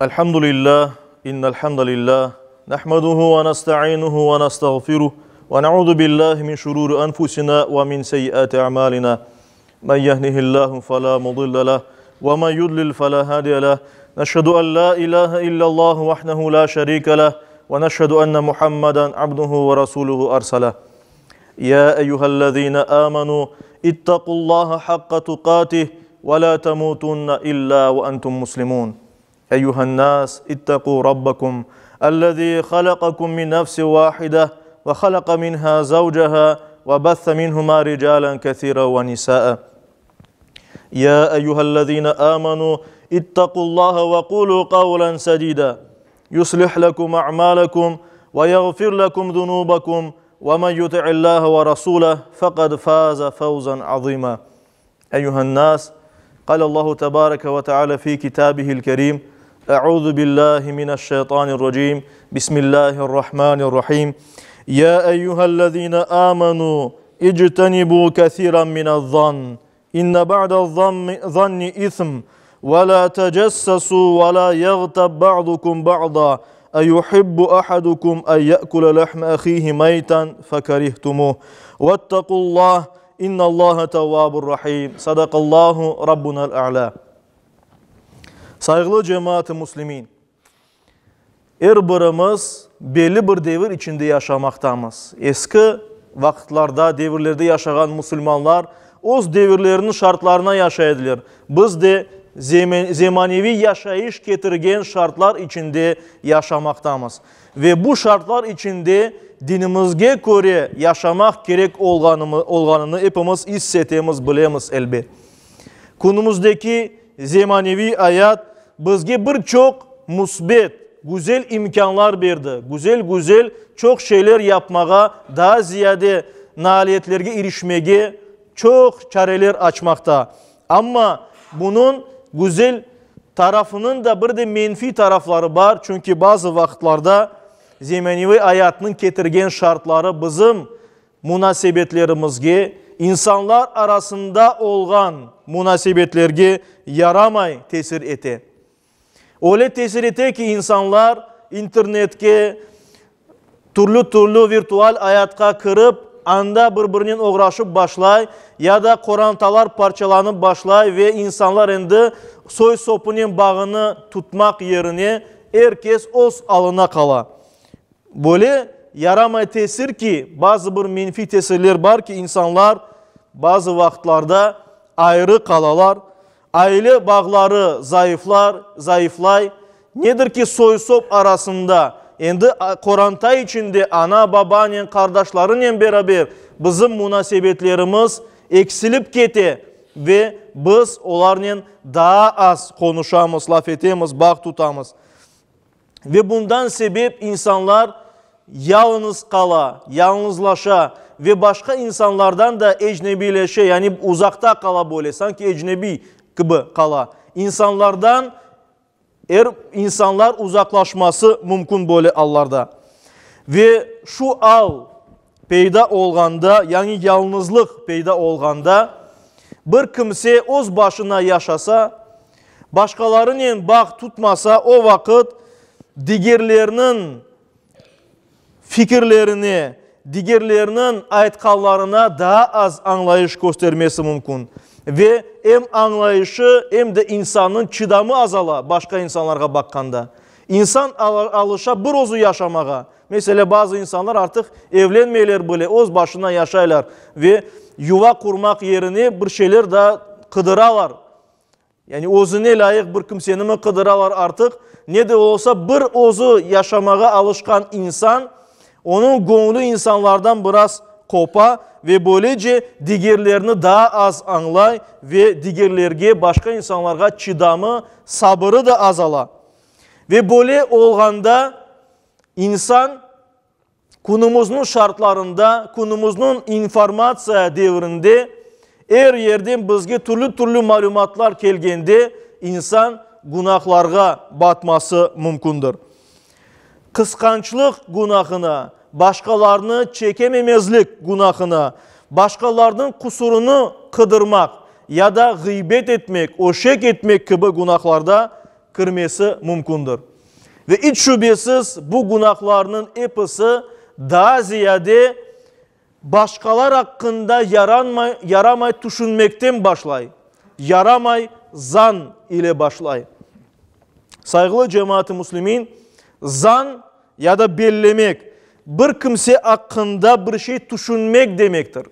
الحمد لله إن الحمد لله نحمده ونستعينه ونستغفره ونعوذ بالله من شرور أنفسنا ومن سيئات أعمالنا من يهده الله فلا مضل له ومن يضلل فلا هادي له نشهد أن لا إله إلا الله وحده لا شريك له ونشهد أن محمدا عبده ورسوله أرسله يا أيها الذين آمنوا اتقوا الله حق تقاته ولا تموتن إلا وأنتم مسلمون أيها الناس اتقوا ربكم الذي خلقكم من نفس واحدة وخلق منها زوجها وبث منهما رجالا كثيرا ونساء يا أيها الذين آمنوا اتقوا الله وقولوا قولا سديدا يصلح لكم أعمالكم ويغفر لكم ذنوبكم ومن يطع الله ورسوله فقد فاز فوزا عظيما أيها الناس قال الله تبارك وتعالى في كتابه الكريم أعوذ بالله من الشيطان الرجيم بسم الله الرحمن الرحيم يا أيها الذين آمنوا اجتنبوا كثيرا من الظن إن بعد الظن إثم ولا تجسسوا ولا يغتب بعضكم بعضا أيحب أحدكم أن يأكل لحم أخيه ميتا فكرهتموه واتقوا الله إن الله تواب رحيم صدق الله ربنا الأعلى Sayğılı cemaat-ı muslimin! Er birimiz belli bir devir içinde yaşamaqtamız. Eski vaqıtlarda, devirlerde yaşağan musulmanlar öz devirleriniñ şartlarına yaşay ediler. Biz de zemaneviy yaşayış ketirgen şartlar içinde yaşamaqtamız. Ve bu şartlar içinde dinimizge köre yaşamaq kerek olğanını epimiz iss etemiz, bilemiz, elbet. Künümizdeki zemaneviy ayat bizge bir çoq müsbet, güzel imkânlar berdi, güzel-güzel çoq şeyler yapmağa, daa ziyade naaliyetlerge irişmege çoq çareler açmaqta. Amma bunıñ güzel tarafınıñ da bir de menfiy tarafları bar, çünki bazı vaqıtlarda zemaneviy ayatnıñ ketirgen şartları bizim munasebetlerimizge, insanlar arasında olğan munasebetlerge yaramay tesir ete. Öyle tesir ete ki, insanlar internetke, türlü-türlü virtual ayatqa kirip, anda bir-birinen oğraşıp başlay ya da qorantalar parçalanıp başlay ve insanlar endi soy-sopunen bağını tutmaq yerine er kes öz alına qala. Böyle yaramay tesir ki, bazı bir menfiy tesirler bar ki, insanlar bazı vaqıtlarda ayrı qalalar, aile bağları zayıflar, zayıflay, nedir ki, soy-sop arasında, endi qoranta içinde ana-babanen, qardaşlarınen beraber bizim munasebetlerimiz eksilip kete ve biz olarnen daa az qonuşamız, laf etemiz, bağ tutamız. Ve bundan sebep insanlar yalıñız qala, yalıñızlaşa ve başqa insanlardan da ecnebiyleşe, yani uzaqta qala böyle, sanki ecnebiy kibi qala. İnsanlardan er insanlar uzaqlaşması mümkün böyle allarda. Ve şu al peyda olğanda, yani yalıñızlıq peyda olğanda, bir kimse öz başına yaşasa, başqalarınen bağ tutmasa, o vaqıt digerlerniñ fikirlerine, digerlerniñ aytqanlarına daa az añlayış köstermesi mümkün. Ve em añlayışı, em de insannıñ çıdamı azala başqa insanlarğa baqqanda. İnsan alışa bir özü yaşamağa. Meselâ, bazı insanlar artıq evlenmeyler bile, öz başına yaşaylar ve yuva qurmaq yerine bir şeyler daa qıdıralar. Yani özüne lâyıq bir kimsenimi qıdıralar artıq. Ne de olsa, bir özü yaşamağa alışqan insan, onıñ göñlü insanlardan biraz qopa ve böylece digerlerni daa az añlay ve digerlerge, başqa insanlarğa çıdamı, sabırı da azala. Ve böyle olğanda insan künümüzniñ şartlarında, künümüzniñ informatsiya devrinde er yerden bizge türlü-türlü malümatlar kelgende insan günahlarğa batması mümkündir. Qısqançlıq günahına, başqalarnı çekememezlik günahına, başqalarnıñ qusurını qıdırmaq ya da ğıybet etmek, öşek etmek kibi günahlarda. kirmesi mümkündir. Ve iç şübesiz bu günahlarnıñ episi daa ziyade başqalar aqqında yaramay tüşünmekten başlay, yaramay zan ile başlay. Sayğılı cemaat-ı müslimin, zan ya da bellemek, bir kimse aqqında bir şey tüşünmek demektir.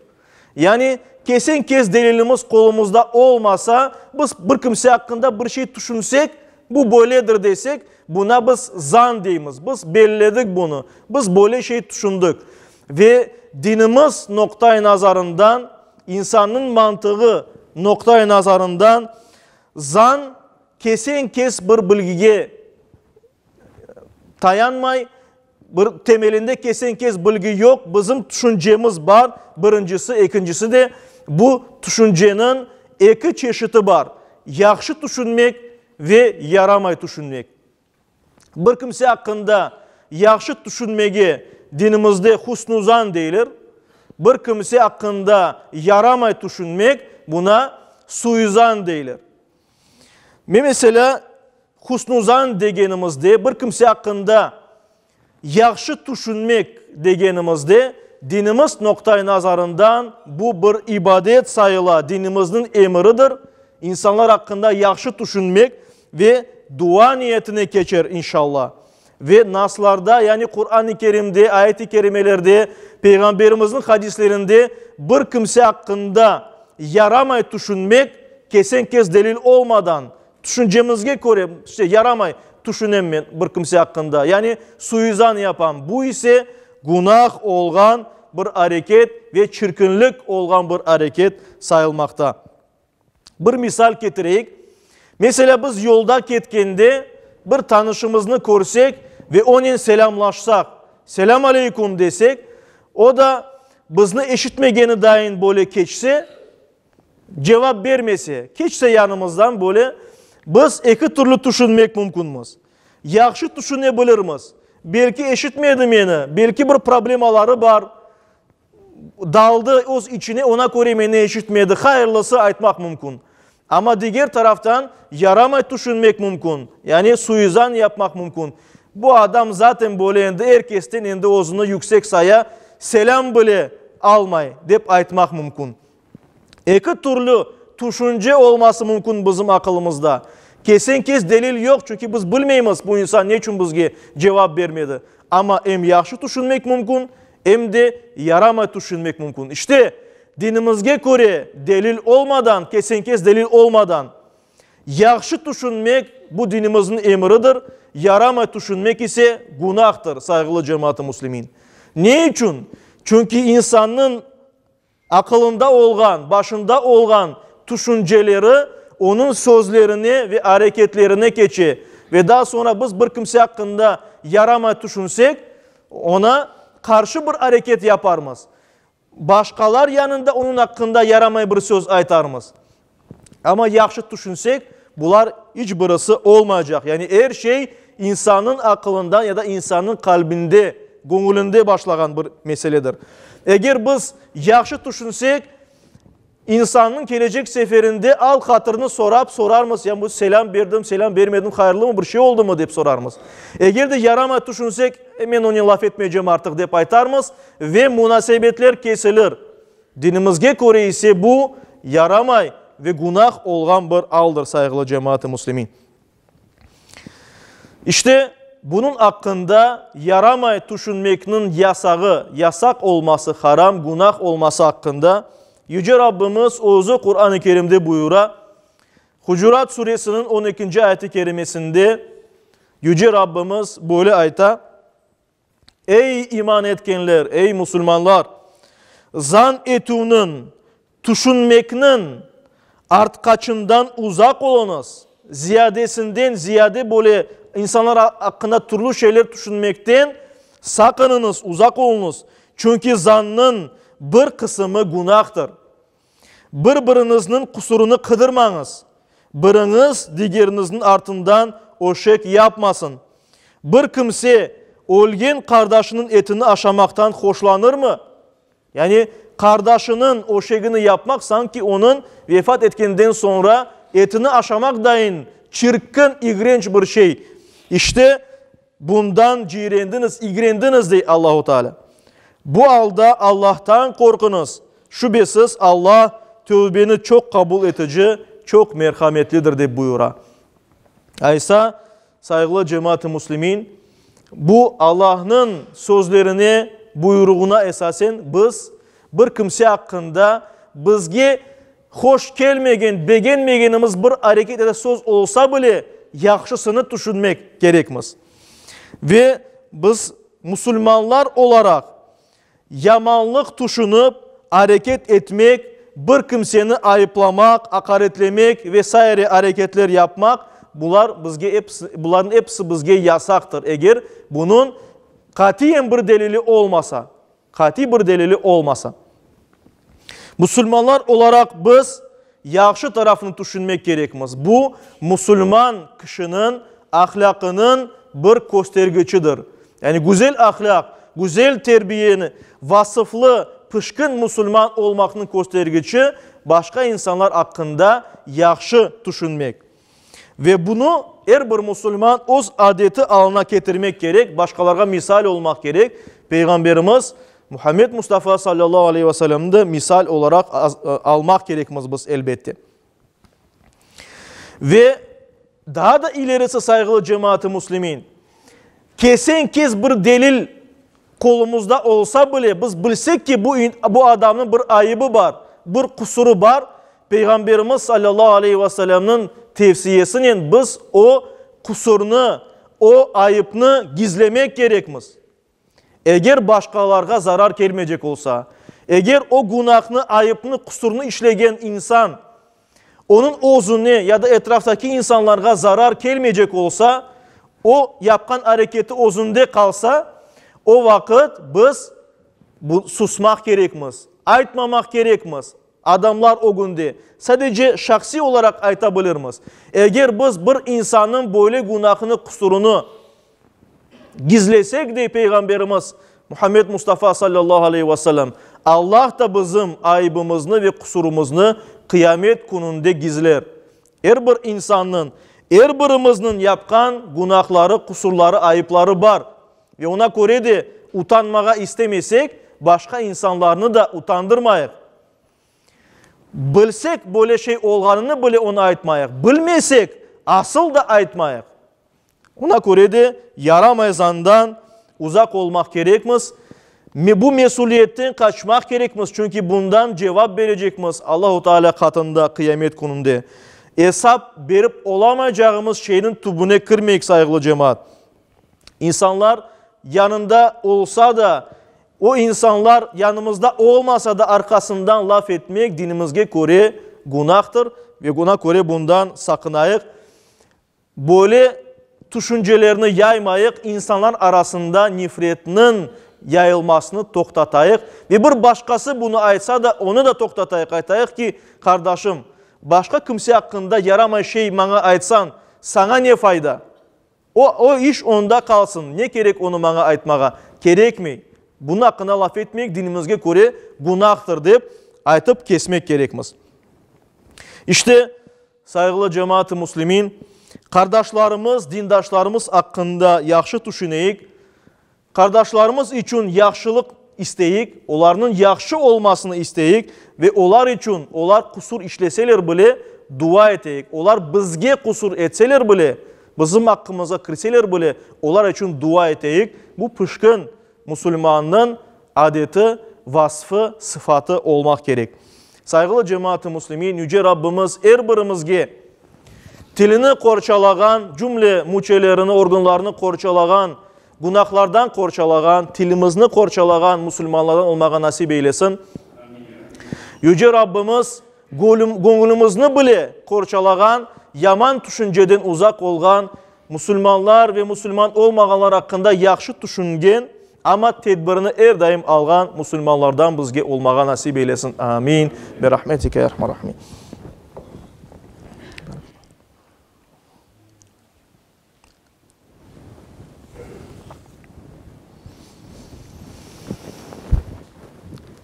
Yani, kesen-kes delilimiz qolumızda olmasa, biz bir kimse aqqında bir şey tüşünsek, bu böyledir desek, buna biz zan deymiz, biz belledik bunı, biz böyle şey tüşündik. Ve dinimiz noqta-i nazarından, insannıñ mantığı noqta-i nazarından zan kesen-kes bir bilgige tayanmay, bir temelinde kesen-kes bilgi yoq, bizim tüşüncemiz bar, birincisi, ekincisi de, bu tüşünceniñ eki çeşiti bar, yahşı tüşünmek ve yaramay tüşünmek. Bir kimse aqqında yahşı tüşünmege dinimizde husnuzan deyler, bir kimse aqqında yaramay tüşünmek, buna suizan deyler. Meselâ, husnuzan degenimizde, bir kimse aqqında yahşı tüşünmek degenimizde, dinimiz noqta-i nazarından bu bir ibadet sayıla, dinimizniñ emiridir, insanlar aqqında yahşı tüşünmek ve dua niyetine keçer, inşallah. Ve naslarda, yani Quran-ı Kerimde, ayet-i kerimelerde, Peyğamberimizniñ hadislerinde bir kimse aqqında yaramay tüşünmek, kesen-kes delil olmadan, tüşüncemizge köre, işte, yaramay tüşünem men bir kimse aqqında, yani suizan yapam, bu ise günah olğan bir areket ve çirkinlik olğan bir areket sayılmaqta. Bir misal ketireyik. Meselâ, biz yolda ketkende bir tanışımıznı körsek ve onen selâmlaşsaq, Selâm aleyküm desek, o da bizni eşitmegeni dayın böyle keçse, cevap bermese, keçse yanımızdan böyle, biz eki türlü tüşünmek mümkünmiz. Yahşı tüşüne bilirmiz, belki eşitmedi meni, belki bir problemaları bar, Daldı öz içine, ona köre meni eşitmedi, hayırlısı aytmaq mümkün. Amma diger taraftan yaramay tüşünmek mümkün, yani suizan yapmaq mümkün. Bu adam zaten böyle endi er kesten endi özüni yüksek saya, selâm bile almay, dep aytmaq mümkün. Eki türlü tüşünce olması mümkün bizim aqılımızda. Kesen-kes delil yoq, çünki biz bilmeymiz, bu insan ne içün bizge cevap bermedi. Amma em yahşı tüşünmek mümkün, em de yaramay tüşünmek mümkün. İşte, dinimizge köre delil olmadan, kesen-kes delil olmadan, yahşı tüşünmek, bu dinimizniñ emridir, yaramay tüşünmek ise günahtır, sayğılı cemaat-ı müslimin. Ne içün? Çünki insannıñ Aqılında olğan, başında olğan tüşünceleri onıñ sözlerine ve areketlerine keçe ve daa soñra biz bir kimse aqqında yaramay tüşünsek, oña qarşı bir areket yaparmız, başqalar yanında onıñ aqqında yaramay bir söz aytarmız. Amma yahşı tüşünsek, bular iç birisi olmaycaq. Yani er şey insannıñ aqılından ya da insannıñ qalbinde, göñülinde başlağan bir meseledir. Eger biz yahşı tüşünsek, insannıñ kelecek seferinde al-hatırını sorap sorarmız, ya bu selâm berdim, selâm bermedim, hayırlımı, bir şey oldumı, dep sorarmız. Eger de yaramay tüşünsek, e, men onen laf etmeycem artıq, dep aytarmız ve munasebetler kesilir. Dinimizge köre ise bu, yaramay ve günah olğan bir aldır, sayğılı cemaat-ı müslimin. İşte, bunıñ aqqında yaramay tüşünmekniñ yasağı, yasaq olması, haram, günah olması aqqında Yüce Rabbimiz Özü Quran-ı Kerimde buyura, Hucurat suresiniñ on ekinci ayeti kerimesinde Yüce Rabbimiz böyle ayta, Ey iman etkenler, ey musulmanlar! Zan etüvniñ, tüşünmekniñ artqaçından uzaq oluñız, ziyadesinden ziyade böyle insanlar aqqında türlü şeyler tüşünmekten saqınıñız, uzaq oluñız, çünki zannıñ bir qısımı günahtır. Bir-biriñizniñ qusurını qıdırmañız, biriñiz digeriñizniñ artından öşek yapmasın. Bir kimse ölgen qardaşınıñ etini aşamaqtan hoşlanırmı? Yani, qardaşınıñ öşegini yapmaq, sanki onıñ vefat etkeninden soñra etini aşamaq dayın. çirkin, igrenç bir şey. İşte, bundan ciyrendiñiz, igrendiñiz, dey Allahu Teala. Bu alda Allahtan qorquñız. Şübesiz, Allah tövbeni çoq qabul etici, çoq merhametlidir, dep buyura. Aysa, sayğılı cemaat-ı müslimin, bu Allahnıñ sözlerine, buyruğına esasen biz bir kimse aqqında bizge hoş kelmegen, begenmegenimiz bir areket ya da söz olsa bile, yahşısını tüşünmek kerekmiz. Ve biz musulmanlar olaraq Yamanlıq tüşünip, areket etmek, bir kimseni ayıplamaq, aqaretlemek ve saire areketler yapmaq, bular bizge episi, bularnıñ episi bizge yasaqtır, eger bunıñ qatiyen bir delili olmasa, qatiy bir delili olmasa. Musulmanlar olaraq biz yahşı tarafını tüşünmek kerekmiz. Bu, musulman kişiniñ ahlâqınıñ bir köstergiçidir. Yani güzel ahlâq, güzel terbiyeni, vasıflı, pişkin musulman olmaqnıñ köstergiçi, başqa insanlar aqqında yahşı tüşünmek. Ve bunı er bir musulman öz adeti alına ketirmek kerek, başqalarğa misal olmaq kerek. Peyğamberimiz Muhammed Mustafa sallallahu aleyhi ve sellemni de misal olaraq almaq kerekmiz biz, elbette. Ve daa da ilerisi, sayğılı cemaat-ı müslimin, kesen-kes bir delil qolumızda olsa bile, biz bilsek ki, bu, bu adamnıñ bir ayıbı bar, bir qusurı bar, Peyğamberimiz sallallahu aleyhi ve sellemniñ tevsiyesinen biz o qusurnı, o ayıpnı gizlemek kerekmiz. Eger başqalarğa zarar kelmeycek olsa, eger o günahnı, ayıpnı, qusurnı işlegen insan, onıñ özüne ya da etraftaki insanlarğa zarar kelmeycek olsa, o yapqan areketi özünde qalsa, o vaqıt biz bu susmaq kerekmiz, aytmamaq kerekmiz. Adamlar ögünde, sadece şahsiy olaraq ayta bilirmiz. Eger biz bir insannıñ böyle günahını, qusurını gizlesek, dey Peyğamberimiz Muhammed Mustafa sallallahu aleyhi ve sellem, Allah da bizim ayıbımıznı ve qusurımıznı qıyamet kününde gizler. Er bir insannıñ, er birimizniñ yapqan günahları, qusurları, ayıpları bar. Ve oña köre de utanmağa istemesek, başqa insanlarnı da utandırmayıq. Bilsek böyle şey olğanını bile onı aytmayıq, bilmesek, asıl da aytmayıq. Oña köre de yaramay zandan uzaq olmaq kerekmiz, bu mesüliyetten qaçmaq kerekmiz, çünki bundan cevap berecekmiz Allahu Teala qatında qıyamet kününde. Esap berip olamaycağımız şeyniñ tübüne kirmeyik, sayğılı cemaat. İnsanlar yanında olsa da, o insanlar yanımızda olmasa da arqasından laf etmek dinimizge köre günahtır ve buna köre bundan saqınayıq. Böyle tüşüncelerni yaymayıq, insanlar arasında nefretniñ yayılmasını toqtatayıq ve bir başqası bunı aytsa da, onı da toqtatayıq, aytayıq ki, qardaşım, başqa kimse aqqında yaramay şey maña aytsañ, saña ne fayda? O, o iş onda qalsın, ne kerek onı maña aytmağa? Kerekmey. Bunıñ aqqında laf etmek dinimizge köre günahtır, dep aytıp kesmek kerekmiz. İşte, sayğılı cemaat-ı müslimin, qardaşlarımız, dindaşlarımız aqqında yahşı tüşüneyik, Qardaşlarımız içün yahşılıq isteyik, olarnıñ yahşı olmasını isteyik ve olar içün, olar qusur işleseler bile, dua eteyik. Olar bizge qusur etseler bile, bizim aqqımızğa kirseler bile, olar içün dua eteyik. Bu pişkin musulmannıñ adeti, vasfı, sıfatı olmaq kerek. Sayğılı cemaat-ı müslimin, Yüce Rabbimiz er birimizge tilini qorçalağan, cümle müçelerini, organlarını qorçalağan, Günahlardan qorçalağan, tilimizni qorçalağan musulmanlardan olmağa nasip eylesin. Yüce Rabbimiz göñlümizni bile qorçalağan, yaman tüşünceden uzaq olğan, musulmanlar ve musulman olmağanlar aqqında yahşı tüşüngen, amma tedbirini er daim alğan musulmanlardan bizge olmağa nasip eylesin. Amin. Bi rahmetike ya erhamer rahimin.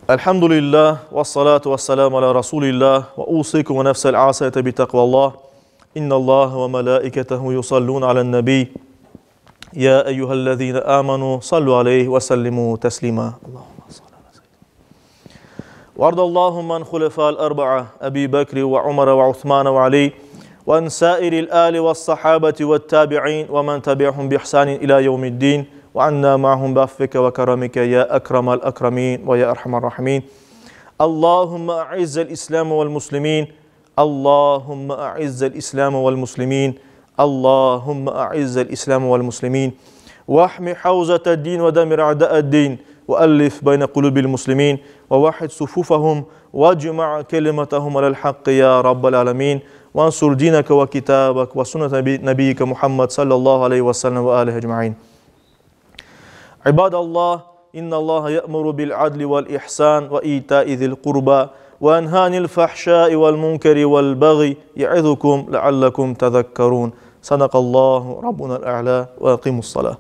Elhamdülillah, ve salatu ve selamu ala Rasulillah, ve usikum ve nefsel asiyete bi taqvallah. إن الله وملائكته يصلون على النبي يا أيها الذين آمنوا صلوا عليه وسلموا تسليما اللهم صل على سيدنا وارض اللهم عن خلفاء الأربعة أبي بكر وعمر وعثمان وعلي وعن سائر الآل والصحابة والتابعين ومن تبعهم بإحسان إلى يوم الدين وعنا معهم بعفوك وكرمك يا أكرم الأكرمين ويا أرحم الراحمين اللهم أعز الإسلام والمسلمين اللهم أعز الإسلام والمسلمين اللهم أعز الإسلام والمسلمين واحمي حوزة الدين ودمر أعداء الدين وألف بين قلوب المسلمين ووحد صفوفهم واجمع كلمتهم على الحق يا رب العالمين وانصر دينك وكتابك وسنة نبيك محمد صلى الله عليه وسلم وآله أجمعين عباد الله إن الله يأمر بالعدل والإحسان وإيتاء ذي القربى وينهى عن الفحشاء والمنكر والبغي يعظكم لعلكم تذكرون صدق الله ربنا الأعلى وأقيموا الصلاة.